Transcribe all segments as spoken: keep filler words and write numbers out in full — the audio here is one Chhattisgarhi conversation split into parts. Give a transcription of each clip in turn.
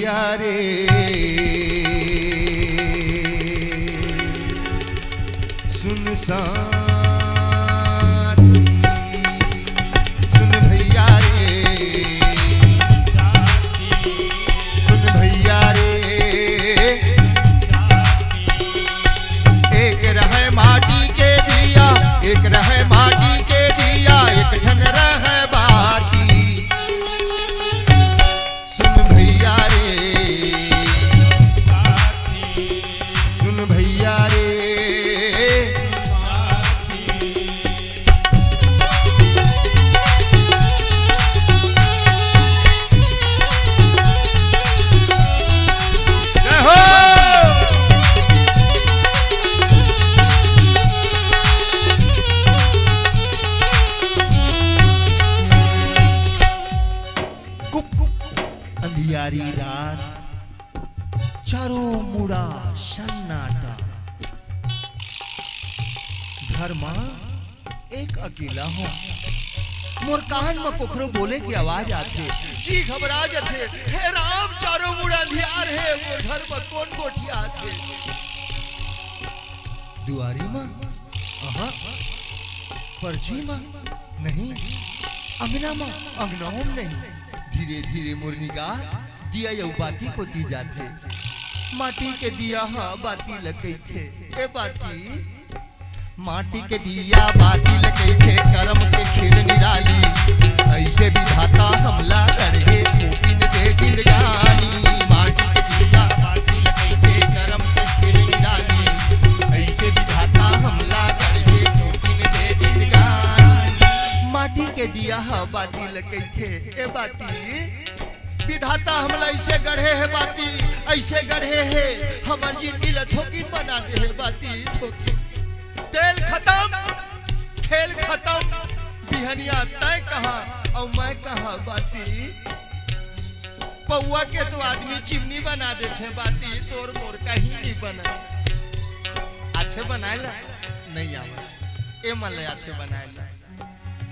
अरे सुन साथी, सुन भैया रे, सुन भैया रे। एक रहे माटी के दिया, एक रहे माटी के दिया, एक ठन रहे बाती। सुन भैया रे, सुन भैया रे। जय हो। गुप गुप अंधियारी रात, चारों मुड़ा सन्नाटा। घर मा एक अकेला हो। मोर कान म कोखरो बोले के आवाज आथे। जी घबरा जथे। हे राम, चारों मुड़ा अंधियार हे, मोर घर म कोन गोठिया आथे? दुआरी म? अहा। परछी म? नहीं। अंगना म? अंगनाओं म नहीं। धीरे-धीरे मोर निगाह दिया अउ बाती कोती जाथे। माटी के दिया ह बाती ल कहिथे, ए बाती। माटी के दिया बाती ल कहिथे, करम के खीर निराली। अइसे विधाता हमला गढ़े, थोकिन दे जिंदगानी। माटी के दिया बाती ल कहिथे, करम के खीर निराली। अइसे विधाता हमला गढ़े, थोकिन दे जिंदगानी। माटी के दिया ह बाती ल कहिथे, ए बाती। विधाता हमला अइसे गढ़े हे बाती, अइसे गढ़े हे, हमर जिंदगी ल थोकिन बना दे हे बाती, थोकिन। तेल खतम, खेल खतम, बिहनिया तैं कहाँ अउ मैं कहाँ बाती। पौवा के तो आदमी चिमनी बना देथे बाती, तोर मोर कहीं नहीं बना। आथे बनाए ला? नहीं आवा। ए मन ले आथे बनाए ला।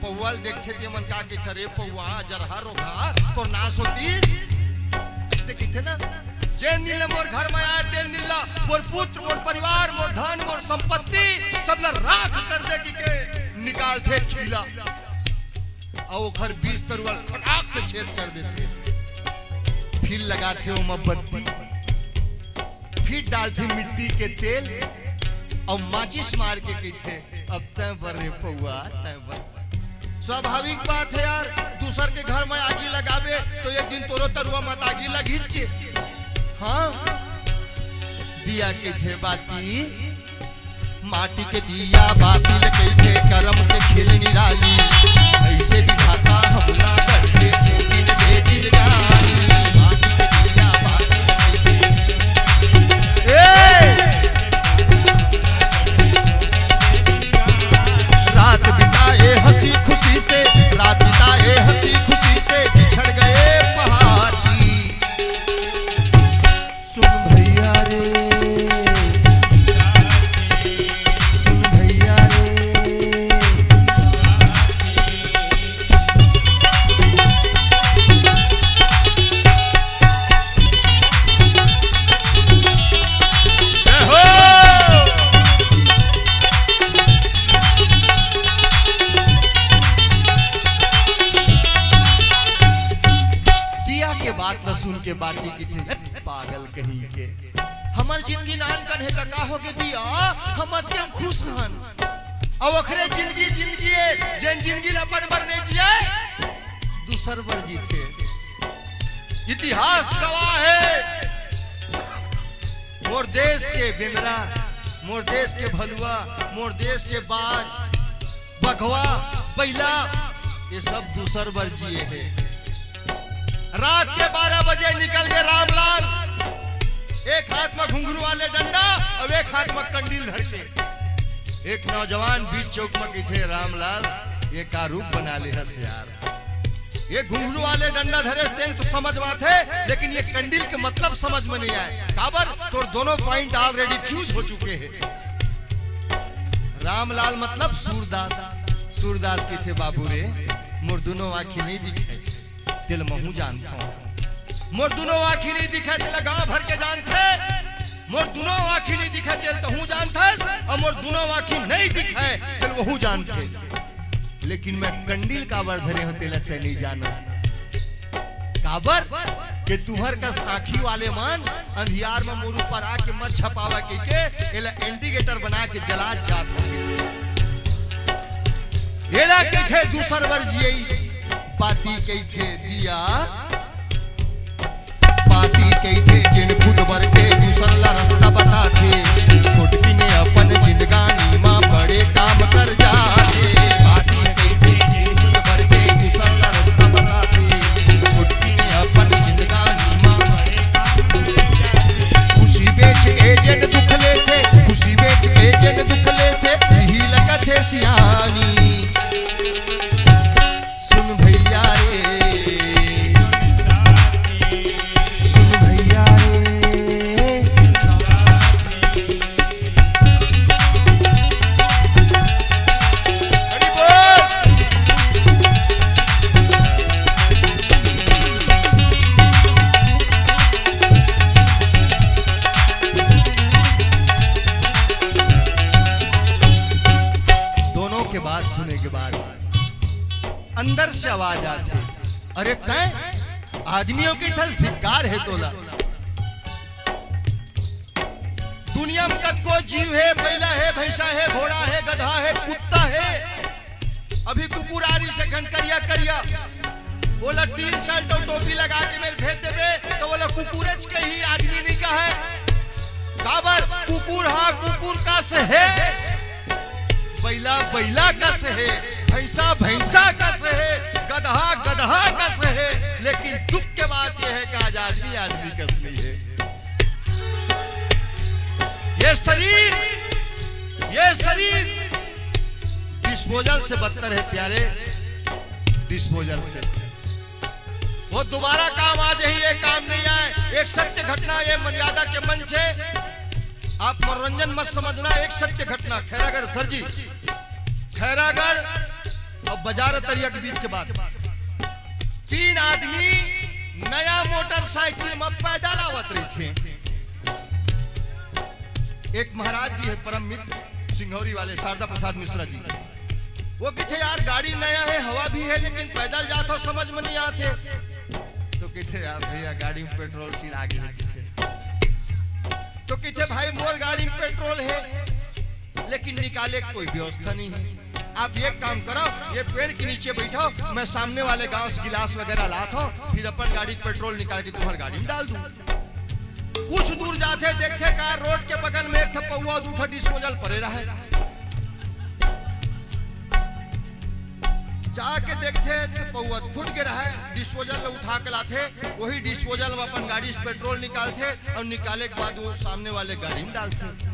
पौवा ल देखथे ते मन का कहिथे, "रे पौवा, जरहा रोगहा, तोर नाश होतिस।" अइसने कहिथे ना, "जेन दिन ले मोर घर म आए, तेन दिन ला मोर पुत्र, मोर परिवार, मोर धन, मोर संपत्ति, सब ला राख कर दे," कहिके निकालथे खीला। अउ ओखर बीस तरुआ ल खटाक से छेद कर देथे। फिर लगाथे ओमा बत्ती, फिर डालथे मिट्टी के तेल अउ माचिस मार के कहिथे, "अब तैं बर रे पौवा, तैं बर।" स्वाभाविक बात हे यार, दूसर के घर म आगी लगाबे तो एक दिन तोरो तरुआ म त आगी लगिच। हाँ, दिया कहिथे बाती, माटी के दिया बाती ल कहिथे, करम के खीर निराली। अइसे विधाता हमला गढ़े, थोकिन दे जिंदगानी। माटी के दिया बाती ल कहिथे। ए! रात बिताए हंसी खुशी से, रात बिताए हंसी खुशी से, बिछड़ गए पहाड़ी। सुन भैया रे, सुन भैया रे। जय हो। दिया के बात ल सुन के बाती कहिथे, "हट, पागल कहीं के। हमर जिंदगी नानकन हे त का होगे दिया, हम अतेम खुश हन। अउ ओखरे जिंदगी जिंदगी हे, जेन जिंदगी ल अपन बर नइ जिए, दूसर बर जीथे।" इतिहास गवाह हे, मोर देश के बेंदरा, मोर देश के भलुवा, मोर देश के बाज, बघवा, बइला, ये सब दूसर बर जिए हे। रात के बारह बजे निकल गे रामलाल, एक हाथ म घुंघरू वाले डंडा अउ एक हाथ म कंडील धर के। एक नौजवान बीच चौक म कहिथे, "रामलाल, ये का रूप बना ले हस यार? ये घुंघरू वाले डंडा धरे हस तेन तो समझ म आथे, लेकिन ये कंडील के मतलब समझ म नइ आए। काबर? तोर दोनों point already fuse हो चुके हे।" रामलाल मतलब सूरदास। सूरदास कहिथे, "बाबू रे, मोर दुनों आँखी नइ दिखे, तेला महूँ जानथंव।" मोर दुनों आँखी नहीं दिखय, तेला गांव भर के जानथे। मोर दुनों आँखी नहीं दिखय, तेला तहूं जानथस, अउ मोर दुनों आँखी नहीं दिखय, तेला वहू जानथे। लेकिन मैं कंडील काबर धरे हंव, तेला तैं नहीं जानस। काबर के तुंहर कस आँखी वाले मन अंधियार म मोर ऊपर आके मत झपावा कहिके एला indicator बना के जलात जात हंव। एला कहिथे दूसर बर जियई, बाती कहिथे दिया, बाती कहिथे जेन खुद बर के दूसर ला रस्ता बताथे। छोटकी ने अपन जिंदगानी म बड़े काम कर जाथे। बाती कहिथे जेन खुद बर के दूसर ला रस्ता बताथे। छोटकी ने अपन जिंदगानी म बड़े काम कर जाथे। खुशी बेच के जेन दुख लेथे, खुशी बेच के जेन दुख लेथे, इही लगथे सियानी। सुन भैया रे, सुन भैया रे। हरि बोल। दोनों के बात सुने के बाद अंदर से आवाज आथे, "अरे तैं आदमियों के थस धिक्कार हे तोला। दुनिया में कतको जीव हे, बइला हे, भैंसा हे, घोड़ा हे, गधा हे, कुत्ता हे। अभी कुकुर आ रहिस हे घन करिया करिया, ओला टीन शर्ट अउ टोपी लगा के मेर भेज देबे, त ओला कुकुरेच कही, आदमी नहीं कहे। काबर? कुकुर हा कुकुर कस हे, बइला बइला कस हे, भैंसा भैंसा कस हे, गदहा गदहा कस हे। लेकिन दुख के बात ये हे कि आज आदमी आदमी कस नहीं हे। ये शरीर, ये शरीर डिस्पोजल से बदतर हे प्यारे, डिस्पोजल से। वो दोबारा काम आ जाही, ये काम नहीं आए। एक सत्य घटना, ये मर्यादा के मंच हे, आप मनोरंजन मत समझना। एक सत्य घटना, खैरागढ़ सर जी, खैरागढ़ अउ बाजार तरिया के बीच के बात। तीन आदमी नया मोटरसाइकिल म पैदल आवत रहिथे। एक महाराज जी हे, परम मित्र सिंघौरी वाले, शारदा प्रसाद मिश्रा जी। वो कहिथे, "यार, गाड़ी नया हे, हवा भी हे, लेकिन पैदल जात हंव, समझ में नहीं आत हे।" तो कहिथे, "यार भैया, गाड़ी में पेट्रोल सिरा गे हे," कहिथे। तो कहिथे, "भाई, मोर गाड़ी में पेट्रोल हे, लेकिन निकाले के कोई व्यवस्था नहीं हे। आप एक काम करो, ये पेड़ के नीचे बैठो, मैं सामने वाले गांव से गिलास वगैरह लात हंव, फिर अपन गाड़ी के पेट्रोल निकाल के तुम्हर गाड़ी में डाल दूं।" कुछ दूर जाथे, देखथे का रोड के बगल में एक ठो पौवा, दू ठो डिस्पोजल परे रहय। जाके देखथे त पौवा फूट गे रहय, डिस्पोजल ल उठा के लाथे, वही डिस्पोजल म अपन गाड़ी से पेट्रोल निकालथे अउ निकाले के बाद वो सामने वाले गाड़ी में डालथे।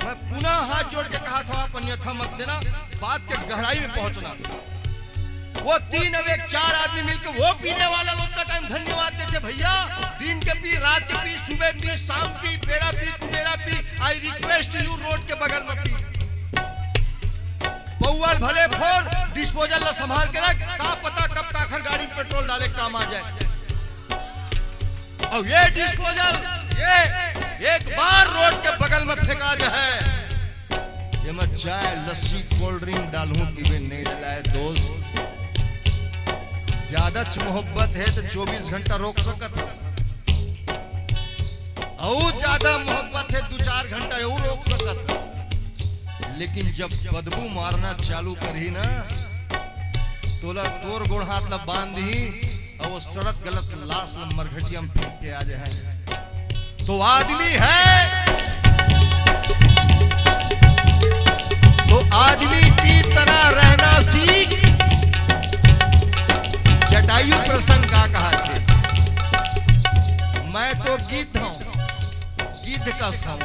मैं पुनः हाथ जोड़ के कहत हंव, आप अन्यथा मत लेना, बात के गहराई में पहुंचना। वो तीन अउ एक चार आदमी मिलके वो पीने वाला लोग का टाइम धन्यवाद देथे, "भैया, दिन के पी, रात के पी, सुबह पी, शाम पी, बेरा पी, कुबेरा पी, I request you, रोड के बगल में पी।" पौवा ल भले फोर, डिस्पोजल ला संभाल के रख, का पता कब काखर गाड़ी में पेट्रोल डाले के काम आ जाए। अउ ये डिस्पोजल, ये एक बार रोड के बगल में फेंका जाए, एमा चाय, लस्सी, कोल्ड ड्रिंक डालहूं, पीबे नहीं डलाए दोस्त। ज्यादा च-, मोहब्बत हे त चौबीस घंटा रोक सकत हस, अउ ज्यादा मोहब्बत हे, दू चार घंटा अउ रोक सकत हस, लेकिन जब बदबू मारना चालू करही ना, तोला तोर गोड़ हाथ ला बांध दिही, अउ वो सड़त गलत लाश ला मरघटिया में फेंक के आ जाए। तो आदमी हे, तो आदमी की तरह रहना सीख। जटायु प्रसंग का कहा थे, मैं तो गिद्ध हंव, गिद्ध कस हंव,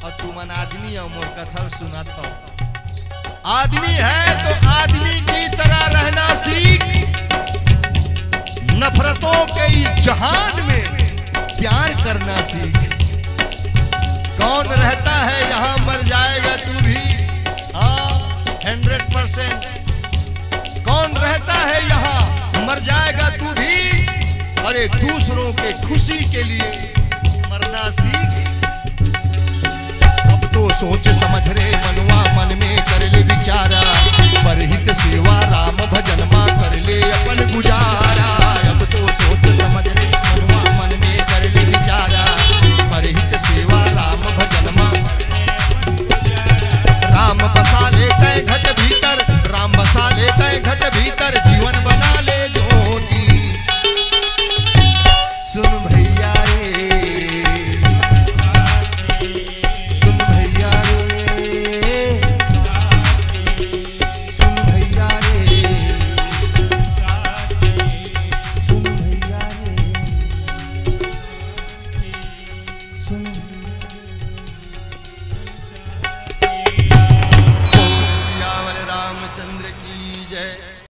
अउ तुमन आदमी अउ मोर कथा सुनत हव। आदमी है तो आदमी की तरह रहना सीख। नफरतों के इस जहान में प्यार करना सीख। कौन रहता है यहाँ, मर जाएगा तू भी। हाँ, हंड्रेड परसेंट। कौन रहता है यहाँ, मर जाएगा तू भी। अरे, दूसरों के खुशी के लिए मरना सीख। अब तो सोच समझ रे मनवा, मन में कर ले विचारा, परहित सेवा राम भजन मा कर ले अपन गुजारा।